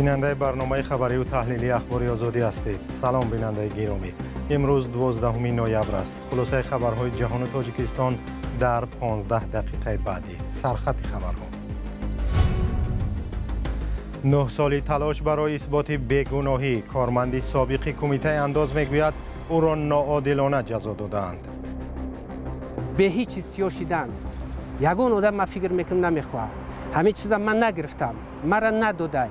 Бинандаи барномаи хабарию таҳлилии Ахбори Озодӣ ҳастед. Салом, бинандаи гиромӣ. Имрӯз 12 ноябр аст. Хулосаи хабарҳои ҷаҳону Тоҷикистон дар 15 дақиқаи баъдӣ. Сархати хабарҳо. 9 соли талош барои исботи бегуноҳӣ. Корманди собиқи кумитаи андоз мегӯяд, ӯро ноодилона ҷазо додаанд. Бе ҳеҷ чиз сиёҳ шидан ягон одам, ман фикр мекунам, намехоҳад. Ҳамин чиза ман нагирифтам, мара надодай.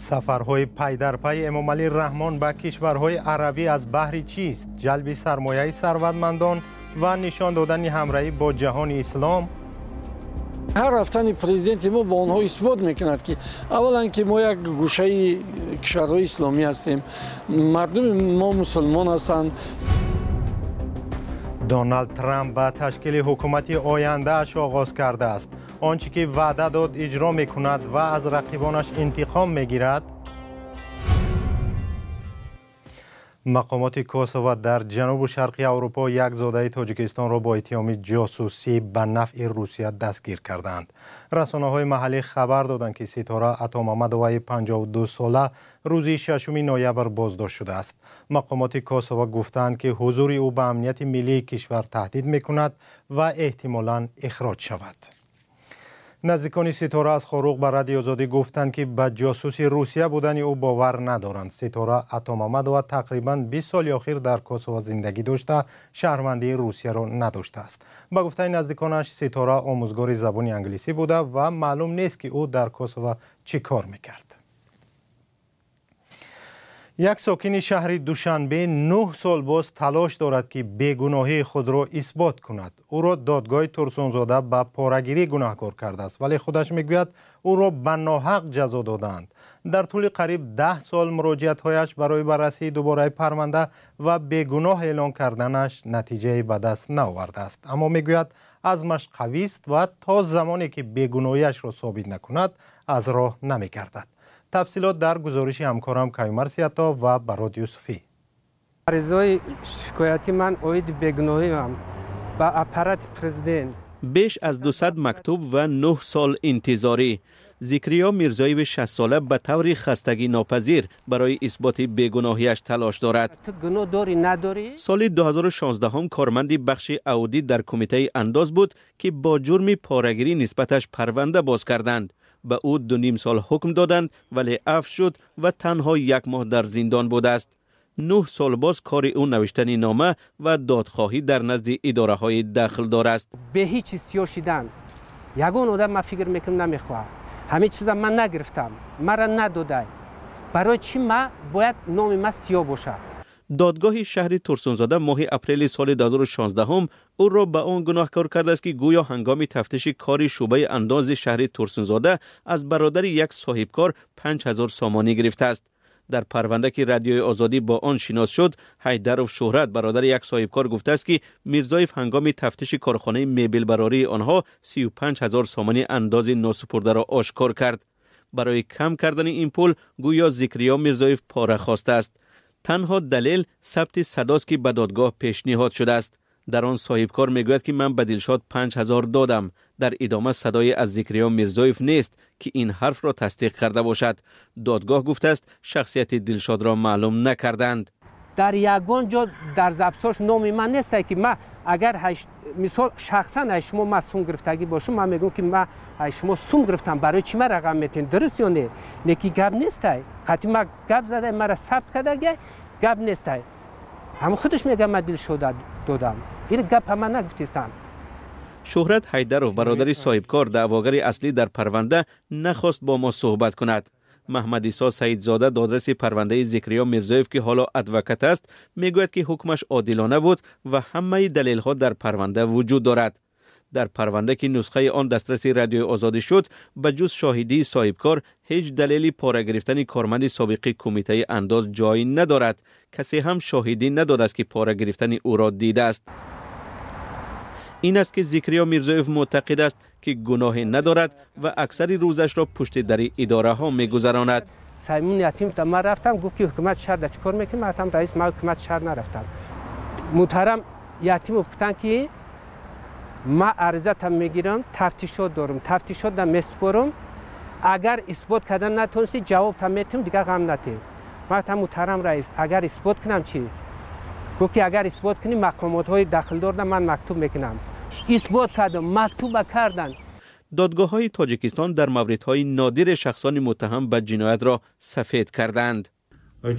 Сафарҳои пайдарпайи Эмомалӣ Раҳмон ба кишварҳои арабӣ аз баҳри чист? Ҷалби сармояи сарватмандон ва нишон додани ҳамраҳӣ бо ҷаҳони ислом. Ҳар рафтани президенти мо бо онҳо исбот мекунад, ки аввалан ки мо як гӯшаи кишварҳои исломӣ ҳастем, мардуми мо мусулмон ҳастанд. Доналд Трамп ба ташкили ҳукумати ояндааш оғоз кардааст. Он чӣ ки ваъда дод, иҷро мекунад ва аз рақибонаш интиқом мегирад. Мақомоти Косово дар ҷанубу шарқи Аврупо як зодаи Тоҷикистонро бо иттиҳоми ҷосусӣ ба нафъи Русия дастгир кардаанд. Расонаҳои маҳаллӣ хабар доданд, ки Ситора Атомамадоваи 52 сола рӯзи 6 ноябр боздошт шудааст. Мақомоти Косово гуфтаанд, ки ҳузури ӯ ба амнияти миллии кишвар таҳдид мекунад ва эҳтимолан ихроҷ шавад. Наздикони Ситора аз Хоруғ ба Радиои Озодӣ гуфтанд, ки ба ҷосуси Русия будани ӯ бовар надоранд. Ситора Атомамадова тақрибан 20 соли охир дар Косово зиндагӣ дошта, шаҳрвандии Русияро надоштааст. Ба гуфтаи наздиконаш, Ситора омӯзгори забони англисӣ буда ва маълум нест, ки ӯ дар Косово чӣ кор мекард. Як сокини шаҳри Душанбе 9 сол боз талош дорад, ки бегуноҳии худро исбот кунад. Ӯро додгоҳи Турсунзода ба порагирӣ гунаҳкор кардааст, вале худаш мегӯяд, ӯро ба ноҳақ ҷазо додаанд. Дар тӯли қариб 10 сол муроҷиатҳояш барои баррасии дубораи парванда ва бегуноҳ эълон карданаш натиҷае ба даст наовардааст. Аммо мегӯяд, азмаш қавист ва то замоне ки бегуноҳиашро собит накунад, аз роҳ намегардад. Тафсилот дар гузориши ҳамкорам Каюмар Сиято ва Барод Юсуфӣ. Аризаи шикояти ман оиди бегуноҳиам ба аппарати президент. Беш аз 200 мактуб ва 9 сол интизорӣ. Зикриё Мирзоеви 60 сола ба таври хастагинопазир барои исботи бегуноҳиаш талош дорад. Ту гуноҳ дорӣ, надорӣ? Соли 2016 корманди бахши аудит дар кумитаи андоз буд, ки бо ҷурми порагирӣ нисбаташ парванда боз карданд. Ба ӯ 2.5 сол ҳукм доданд, вале афв шуд ва танҳо як моҳ дар зиндон будааст. 9 сол боз кори ӯ навиштани нома ва додхоҳӣ дар назди идораҳои дахлдор аст. Бе ҳеҷ чиз сиёҳ шидан ягон одам, ман фикр мекунам, намехоҳад. Ҳамин чиза ман нагирифтам, мара надодай. Барои чӣ ман бояд номи ман сиёҳ бошад? Додгоҳи шаҳри Турсунзода моҳи апрели соли 2016 ӯро ба он гуноҳкор кардааст, ки гӯё ҳангоми тафтиши кори шӯъбаи андози шаҳри Турсунзода аз бародари як соҳибкор 5000 сомонӣ гирифтааст. Дар парванда, ки Радиои Озодӣ бо он шинос шуд, Ҳайдаров Шӯҳрат, бародари як соҳибкор, гуфтааст, ки Мирзоев ҳангоми тафтиши корхонаи мебелбарории онҳо 35 000 сомонӣ андози носупурдаро ошкор кард. Барои кам кардани ин пул гӯё Зикриё Мирзоев пора хостааст. Танҳо далел сабти садост, ки ба додгоҳ пешниҳод шудааст. Дар он соҳибкор мегӯяд, ки ман ба Дилшод 5000 додам. Дар идома садое аз Зикриё Мирзоев нест, ки ин ҳарфро тасдиқ карда бошад. Додгоҳ гуфтааст, шахсияти Дилшодро маълум накарданд. Дар ягон ҷо дар записош номи ман несте, ки ман агар мисол шахсан аз шумо ман сум гирифтагӣ бошам, ман мегӯям, ки ман аз шумо сум гирифтам, барои чӣ ман рақам метиҳем, дуруст ё не? Лекин гап нестай. Қатъи ман гап зада, мара сабт кардагӣ, гап нестай. Ҳамон худаш мегӯяд, ман Дилшода додам. Ин гапа ман нагуфтистам. Шӯҳрат Ҳайдаров, бародари соҳибкор, даъвогари аслӣ дар парванда, нахост бо мо суҳбат кунад. Маҳмад Исо Саидзода, додраси парвандаи Зикриё Мирзоев, ки ҳоло адвокат аст, мегӯяд, ки ҳукмаш одилона буд ва ҳамаи далелҳо дар парванда вуҷуд дорад. Дар парванда, ки нусхаи он дастраси Радиои Озодӣ шуд, ба ҷуз шоҳидии соҳибкор ҳеҷ далели пора гирифтани корманди собиқи кумитаи андоз ҷой надорад. Касе ҳам шоҳидӣ надодааст, ки пора гирифтани ӯро дидааст. Ин аст, ки Зикриё Мирзоев муътақид аст, ки гуноҳе надорад ва аксари рӯзашро пушти дари идораҳо мегузаронад. Саймун Ятимов ман рафтам, гуфт, ки ҳукумати шаҳр да чӣ кор мекунӣ? Ман гуфтам, раис, ман ҳукумати шаҳр нарафтам. Муҳтарам Ятимов гуфтанд, ки ман аризатам мегирам, тафтишот дорам, тафтишотам месупорам. Агар исбот кардан натонистӣ, ҷавобта метиҳам, дигар ғам натиҳ. Ман гуфтам, муҳтарам раис, агар исбот кунам чӣ? Гуфт ки агар исбот кунӣ, мақомотҳои дахлдорда ман мактуб мекунам. Исбот кардам, мактуба кардан. Додгоҳҳои Тоҷикистон дар мавридҳои нодири шахсони муттаҳам ба ҷиноятро сафед кардаанд.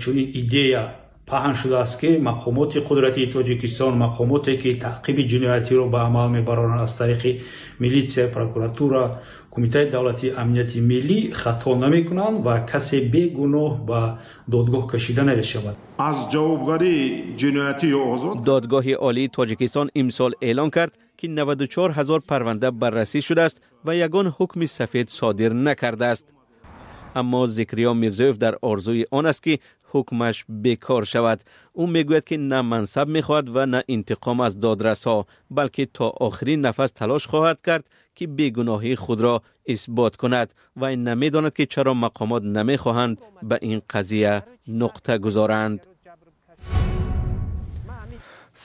Чунин идея паҳн шудааст, ки мақомоти қудратии Тоҷикистон, мақомоте ки таъқиби ҷиноятиро ба амал мебароранд аз тариқи милитсия, прокуратура, Кумитаи давлатии амнияти миллӣ, хато намекунанд ва касе бегуноҳ ба додгоҳ кашида намешавад. Аз ҷавобгарии ҷиноятӣ ё озод. Додгоҳи Олии Тоҷикистон имсол эълон кард, ки 94 ҳазор парванда баррасӣ шудааст ва ягон ҳукми сафед содир накардааст. Аммо Зикриё Мирзоев дар орзуи он аст, ки ҳукмаш бекор шавад. Ӯ мегӯяд, ки на мансаб мехоҳад ва на интиқом аз додрасҳо, балки то охирин нафас талош хоҳад кард, ки бегуноҳии худро исбот кунад ва намедонад, ки чаро мақомот намехоҳанд ба ин қазия нуқта гузоранд.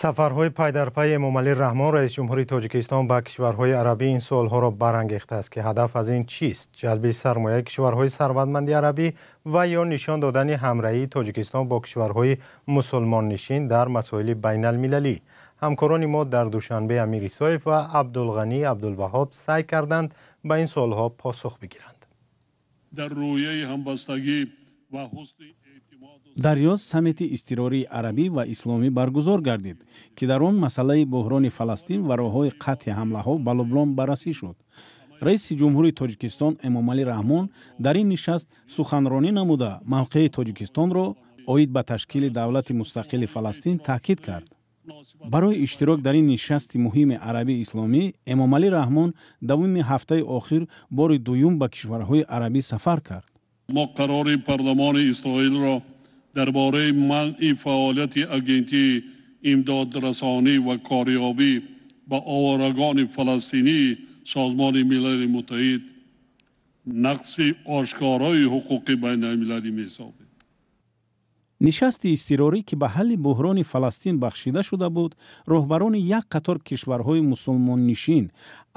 Сафарҳои пайдарпайи Эмомалӣ Раҳмон, раиси ҷумҳури Тоҷикистон, ба кишварҳои арабӣ ин суолҳоро барангехтааст, ки ҳадаф аз ин чист? Ҷалби сармояи кишварҳои сарватманди арабӣ ва ё нишон додани ҳамраҳии Тоҷикистон бо кишварҳои мусулмоннишин дар масоили байналмилалӣ? Ҳамкорони мо дар Душанбе Амир Исоев ва Абдулғанӣ Абдулваҳҳоб саъй карданд, ба ин суолҳо посух бигиранд. Дар рӯяи ҳамбастагӣ ва ҳусни Дар Риёз саммити изтирории арабӣ ва исломӣ баргузор гардид, ки дар он масъалаи буҳрони Фаластин ва роҳҳои қатъи ҳамлаҳо ба Лубнон баррасӣ шуд. Раиси ҷумҳури Тоҷикистон Эмомалӣ Раҳмон дар ин нишаст суханронӣ намуда, мавқеи Тоҷикистонро оид ба ташкили давлати мустақили Фаластин таъкид кард. Барои иштирок дар ин нишасти муҳими арабӣ исломӣ Эмомалӣ Раҳмон давоми ҳафтаи охир бори дуюм ба кишварҳои арабӣ сафар кард. Мо қарори парлумони Исроилро дар бораи манъи фаъолияти агентии имдодрасонӣ ва кориёбӣ ба оворагаони фаластинии Созмони Милали Муттаҳид нақси ошкорои ҳуқуқи байналмилалӣ меҳисобем. Нишасти изтирорӣ, ки ба ҳалли буҳрони Фаластин бахшида шуда буд, роҳбарони як қатор кишварҳои мусулмоннишин,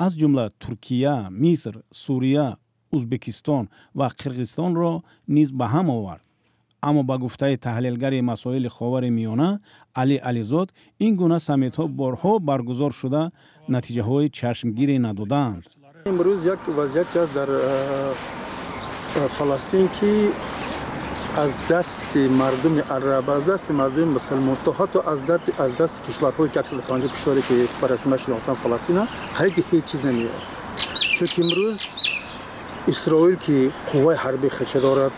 аз ҷумла Туркия, Миср, Сурия, Узбекистон ва Қирғизистонро низ ба ҳам овард. Аммо ба гуфтаи таҳлилгари масоили Ховари Миёна Алӣ Ализод, ин гуна саммитҳо борҳо баргузор шуда, натиҷаҳои чашмгире надодаанд. Имрӯз як вазъияте аст дар Фаластин, ки аз дасти мардуми араб, аз дасти мардуми мусулмон, то ҳатто аз дасти кишварҳое ки 150 кишваре ки ба расмият шинохтан Фаластина, ҳаргиз ҳеҷ чиз намеояд. Чунки имрӯз Исроил, ки қувваи ҳарбии худша дорад,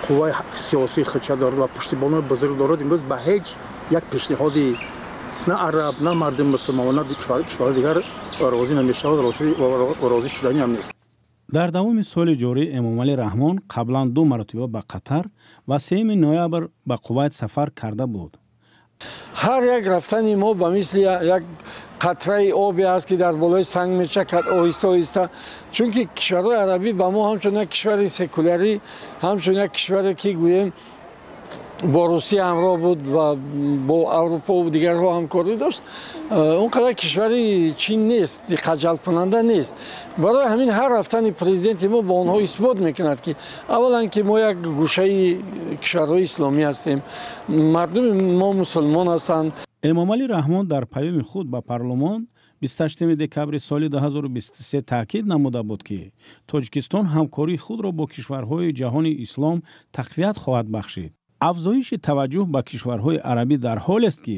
қувваи сиёсии худша дорад ва пуштибонои бузург дорад, имрӯз ба ҳеҷ як пешниҳоди на араб, на мардуми мусулмон, на кишварҳои дигар розӣ намешавад ва розӣ шуданӣ ҳам нест. Дар давоми соли ҷорӣ Эмомалӣ Раҳмон қаблан ду маротиба ба Қатар ва 3 ноябр ба Кувайт сафар карда буд. Ҳар як рафтани мо ба мисли як қатраи обе аст, ки дар болои санг мечакад оҳиста оҳиста, чунки кишварҳои арабӣ ба мо ҳамчун як кишвари секулярӣ, ҳамчун як кишваре ки гӯем бо Русия ҳамроҳ буд ва бо Аврупо ва дигарҳо ҳамкорӣ дошт, он қадар кишвари чин нест, диққатҷалбкунанда нест. Барои ҳамин ҳар рафтани президенти мо ба онҳо исбот мекунад, ки аввалан ки мо як гӯшаи кишварҳои исломӣ ҳастем, мардуми мо мусулмон ҳастанд. Эмомалӣ Раҳмон дар паёми худ ба парлумон 28 декабри соли 2023 таъкид намуда буд, ки Тоҷикистон ҳамкории худро бо кишварҳои ҷаҳони ислом тақвият хоҳад бахшид. Афзоиши таваҷҷӯҳ ба кишварҳои арабӣ дар ҳолест, ки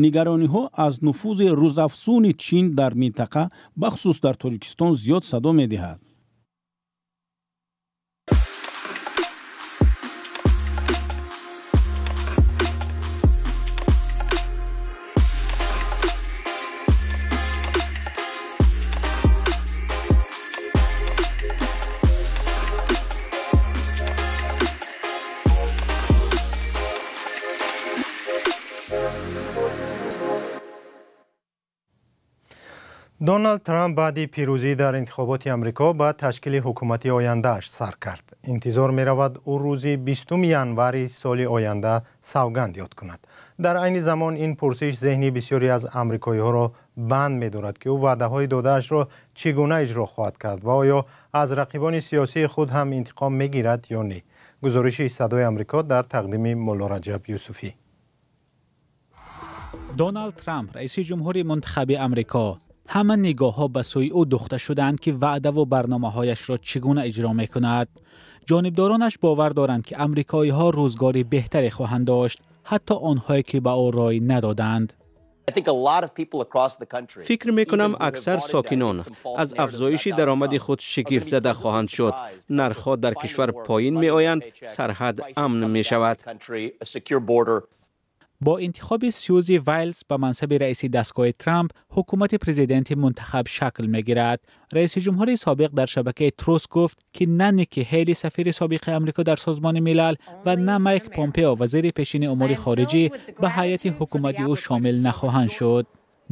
нигарониҳо аз нуфузи рӯзафзуни Чин дар минтақа, бахусус дар Тоҷикистон, зиёд садо медиҳад. Доналд Трамп баъди пирӯзӣ дар интихоботи Амрико ба ташкили ҳукумати ояндааш сар кард. Интизор меравад, ӯ рӯзи 20 январи соли оянда савганд ёд кунад. Дар айни замон ин пурсиш зеҳни бисёре аз амрикоиҳоро банд медорад, ки ӯ ваъдаҳои додаашро чӣ гуна иҷро хоҳад кард ва оё аз рақибони сиёсии худ ҳам интиқом мегирад ё не. Гузориши Садои Амрико дар тақдими Мулло Раҷаб Юсуфӣ. Доналд Трамп, раиси ҷумҳури мунтахаби Амрико, ҳама нигоҳҳо ба сӯи ӯ духта шуданд, ки ваъдаву барномаҳояшро чӣ гуна иҷро мекунад. Ҷонибдоронаш бовар доранд, ки амрикоиҳо рӯзгори беҳтаре хоҳанд дошт, ҳатто онҳое ки ба ӯ рой надоданд. Фикр мекунам, аксар сокинон аз афзоиши даромади худ шигифтзада хоҳанд шуд. Нархҳо дар кишвар поин меоянд, сарҳад амн мешавад. Бо интихоби Сьюзи Вайлз ба мансаби раиси дастгоҳи Трамп, ҳукумати президенти мунтахаб шакл мегирад. Раиси ҷумҳури собиқ дар шабакаи Трус гуфт, ки на Ники Ҳейли, сафири собиқи Амрико дар Созмони Милал, ва на Майк Помпео, вазири пешини умури хориҷӣ, ба ҳайати ҳукумати ӯ шомил нахоҳанд шуд.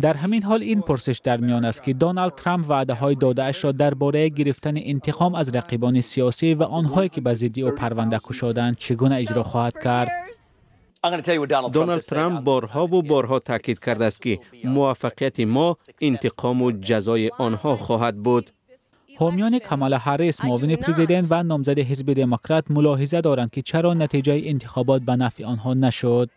Дар ҳамин ҳол ин пурсиш дар миён аст, ки Доналд Трамп ваъдаҳои додаашро дар бораи гирифтани интиқом аз рақибони сиёсӣ ва онҳое ки ба зидди ӯ парванда кушоданд, чӣ гуна иҷро хоҳад кард. Доналд Трамп борҳову борҳо таъкид кардааст, ки муваффақияти мо интиқому ҷазои онҳо хоҳад буд. Ҳомиёни Камала Ҳаррис, муовини президент ва номзади ҳизби Демократ, мулоҳиза доранд, ки чаро натиҷаи интихобот ба нафъи онҳо нашуд.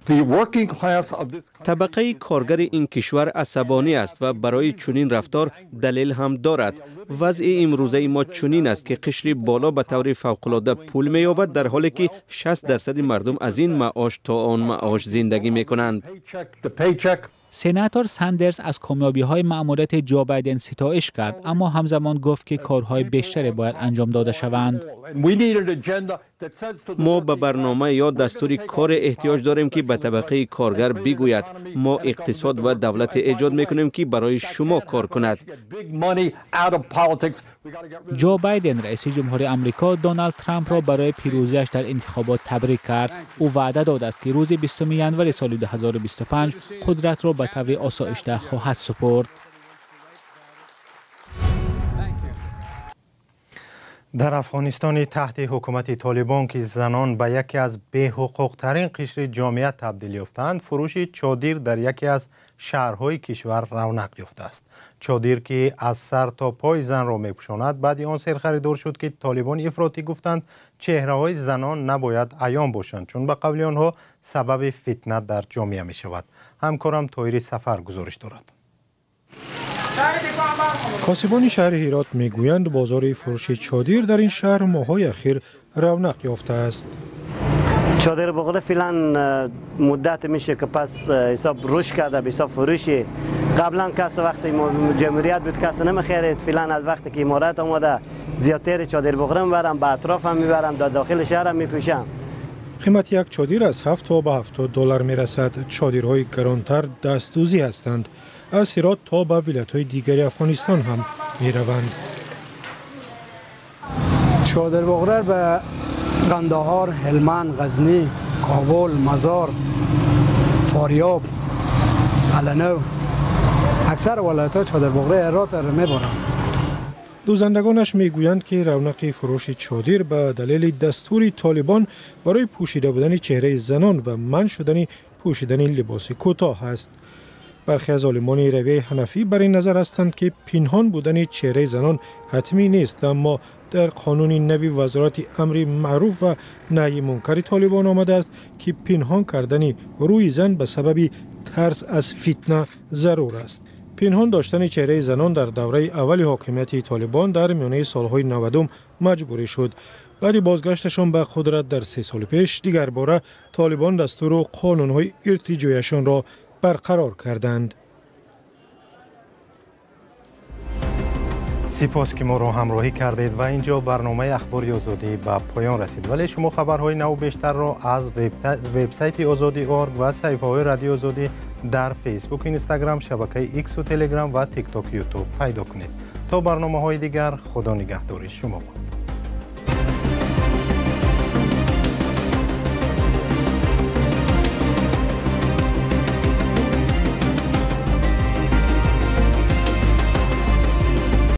Табақаи коргари ин кишвар асабонӣ аст ва барои чунин рафтор далел ҳам дорад. Вазъи имрӯзаи мо чунин аст, ки қишри боло ба таври фавқулода пул меёбад, дар ҳоле ки 60 дарсади мардум аз ин маош то он маош зиндагӣ мекунанд. Сенатор Сандерс аз комёбиҳои маъмурияти Ҷо Байден ситоиш кард, аммо ҳамзамон гуфт, ки корҳои бештаре бояд анҷом дода шаванд. Мо ба барнома ё дастури коре эҳтиёҷ дорем, ки ба табақаи коргар бигӯяд: мо иқтисод ва давлате эҷод мекунем, ки барои шумо кор кунад. Ҷо Байден, раиси ҷумҳури Амрико, Доналд Трампро барои пирӯзиаш дар интихобот табрик кард. Ӯ ваъда додааст, ки рӯзи 20 январи соли 2025 қудратро ба таври осоишта хоҳад супурд. Дар Афғонистони таҳти ҳукумати Толибон, ки занон ба яке аз беҳуқуқтарин қишри ҷомеа табдил ёфтаанд, фурӯши чодир дар яке аз шаҳрҳои кишвар равнақ ёфтааст. Чодир, ки аз сар то пой занро мепӯшонад, баъди он серхаридор шуд, ки толибони ифротӣ гуфтанд, чеҳраҳои занон набояд аён бошанд, чун ба қавли онҳо сабаби фитна дар ҷомеа мешавад. Ҳамкорам Тоҳири Сафар гузориш дорад. Косибони шаҳри Ҳирот мегӯянд, бозори фурӯши чодир дар ин шаҳр моҳҳои ахир равнақ ёфтааст. чодир буғре феълан муддат میشه که پس حساب رشد کرده به حساب فروشی. قبلا کس وقتی جمهوریت بود کس نمیخرید، فعلا از وقتی که امارت آمده زیادتر چادر بغره میبرم، به اطراف هم میبرم، در داخل شهر هم میپوشم. قیمت یک چادر از 7 تا به 70 دلار میرسد. چادرهای گرانتر دستدوزی هستند. از هرات تا به ولایت‌های دیگر افغانستان هم میروند. چادر بغره به قندهار، هلمند، غزنی، کابل، مزار، فاریاب، قلعه‌نو، اکثر ولایت‌ها چادر بغره هرات را میبرند. دوزندگانش میگویند که رونق فروش چادر به دلیل دستور طالبان برای پوشیده بودن چهره زنان و منع شدن پوشیدن لباس کوتاه است. برخی از عالمان رویه حنفی بر این نظر هستند که پنهان بودن چهره زنان حتمی نیست، اما در قانون نوی وزارت امر معروف و نهی منکر طالبان آمده است که پنهان کردن روی زن به سبب ترس از فتنه ضرور است. پنهان داشتن چهره زنان در دوره اول حاکمیت طالبان در میانه سالهای 90 مجبوری شد. بعد بازگشتشان به قدرت در 3 سال پیش، دیگر باره طالبان دستور و قانونهای ارتجاعیشان را برقرار کردند. سپاس که ما را همراهی کردید و اینجا برنامه اخبار آزادی به پایان رسید. ولی شما خبرهای نو بیشتر را از وبسایت آزادی org و صفحه های رادیو آزادی در فیسبوک، اینستاگرام، شبکه ایکس و تلگرام و تیک تاک، یوتیوب پیدا کنید. تا برنامه های دیگر، خدا نگهدار شما باد.